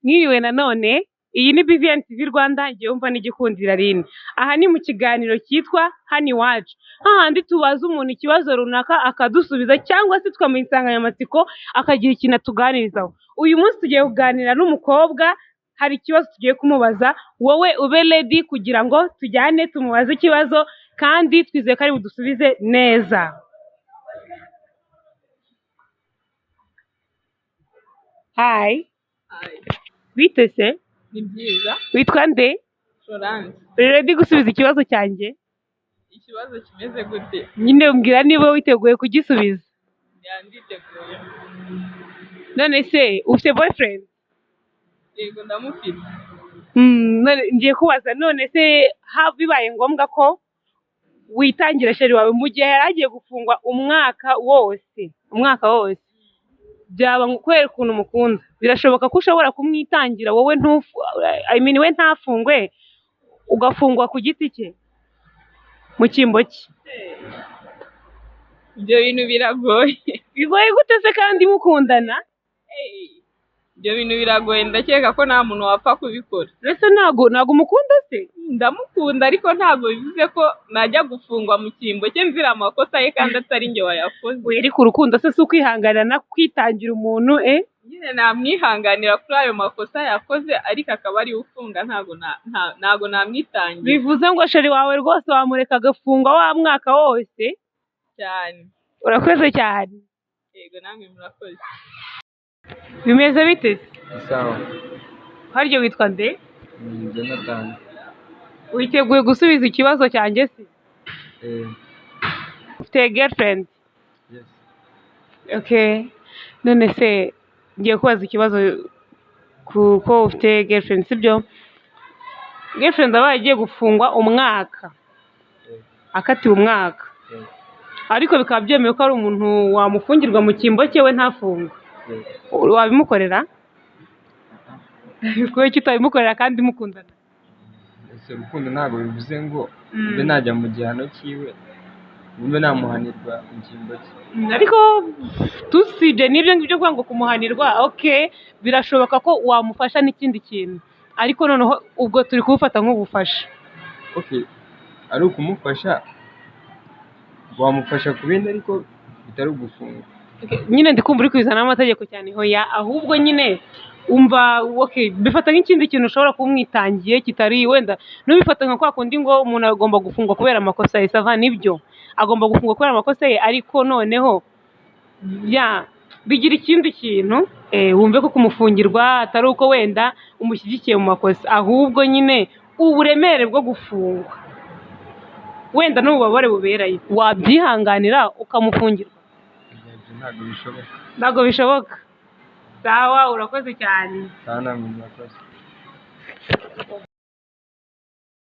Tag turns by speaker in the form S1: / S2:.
S1: Mwiriwe nanone, iyi ni BVN TV Rwanda, ngewe umva n'Igikundiro Aline. Aha ni mu kiganiro cyitwa Hano Iwacu, hahandi tubaza umuntu ikibazo runaka akadusubiza cyangwa se tukamuha insanganyamatsiko akagira ikintu atuganirizaho. Uyu munsi tugiye kuganira n'umukobwa, hari ikibazo tugiye kumubaza, wowe ube ready kugira ngo tujyane tumubaze ikibazo kandi twizeye ko ari budusubize neza. Hi, bite se?
S2: Ni byiza.
S1: Witwa nde?
S2: Florence.
S1: Uri ready gusubiza ikibazo cyanjye?
S2: Ikibazo kimeze gute?
S1: Nyine mbwira niba witeguye kugisubiza.
S2: Nditeguye.
S1: None se ufite boyfriend?
S2: Yego, ndamufite.
S1: None ngiye kubaza, none se bibaye ngombwa ko witangira chéri wawe mu gihe yari agiye gufungwa umwaka wose, umwaka wose, byaba kubera ukuntu umukunda, birashoboka ko ushobora kumwitangira wowe ntufu, I mean we ntafungwe, ugafungwa ku giti cye mu cyimbo cye?
S2: Ibyo bintu biragoye.
S1: Bigoye gute se kandi mukundana?
S2: Ibyo bintu biragoye, ndakeka ko nta muntu wapfa kubikora.
S1: Mbese ntago umukunda se?
S2: Ndamukunda, ariko ntabwo bivuze ko najya gufungwa mu cyimbo cye nzira amakosa ye kandi atari njye wayakoze.
S1: Oya, ariko urukundo se si ukwihanganira kwitangira umuntu?
S2: Nyine namwihanganira kuri ayo makosa yakoze, ariko akaba ariwe ufunga, ntago namwitangira.
S1: Bivuze ngo chéri wawe rwose wamureka agafungwa wa mwaka wose?
S2: Cyane.
S1: Urakoze cyane.
S2: Yego, namwe murakoze.
S1: Bimeze bite se?
S3: Sawa.
S1: Harya witwa nde?
S3: Ni Jonathan.
S1: Witeguye gusubiza ikibazo cyanjye se?
S3: Eh,
S1: Ufite girlfriend?
S3: Yes.
S1: Okay. None se ngiye kubaza ikibazo kuko ufite girlfriend, sibyo? Girlfriend abaye agiye gufungwa umwaka, akatiwe umwaka, ariko bikaba byemewe ko ari umuntu wamufungirwa mu cyimbo cye we ntafungwe, wabimukorera? Kubera ko utabimukorera kandi mukundana?
S3: Ese urukundo ntabwo bivuze ngo mbe najya mu gihano cyiwe, mbe namuhanirwa mu cyimbo cye.
S1: Ariko tusibye n'ibyo ngibyo kuvuga ngo kumuhanirwa, okay, birashoboka ko wamufasha n'ikindi kintu, ariko noneho ubwo turi kubufata nk'ubufasha.
S3: Okay, ari ukumufasha, wamufasha ku bindi ariko bitari ugufunga.
S1: Okay, nyine ndi kumva uri kubizana n'amategeko cyane. Hoya, ahubwo nyine umva, okay, bifata nk'ikindi kintu ushobora kuba umwitangiye kitari wenda ntubifate nka kwa kundi ngo umuntu agomba gufungwa kubera amakosa ye. Ça va, nibyo, agomba gufungwa kubera amakosa ye, ariko noneho ya bigira ikindi kintu, wumve ko kumufungirwa atari uko wenda umushyigikiye mu makosa, ahubwo nyine uburemere bwo gufungwa wenda n'ububabare buberayo wabyihanganira ukamufungirwa.
S3: Ibyo ntabwo bishoboka.
S1: Ntabwo bishoboka. Sawa, urakoze cyane.
S3: Sawa, namwe murakoze.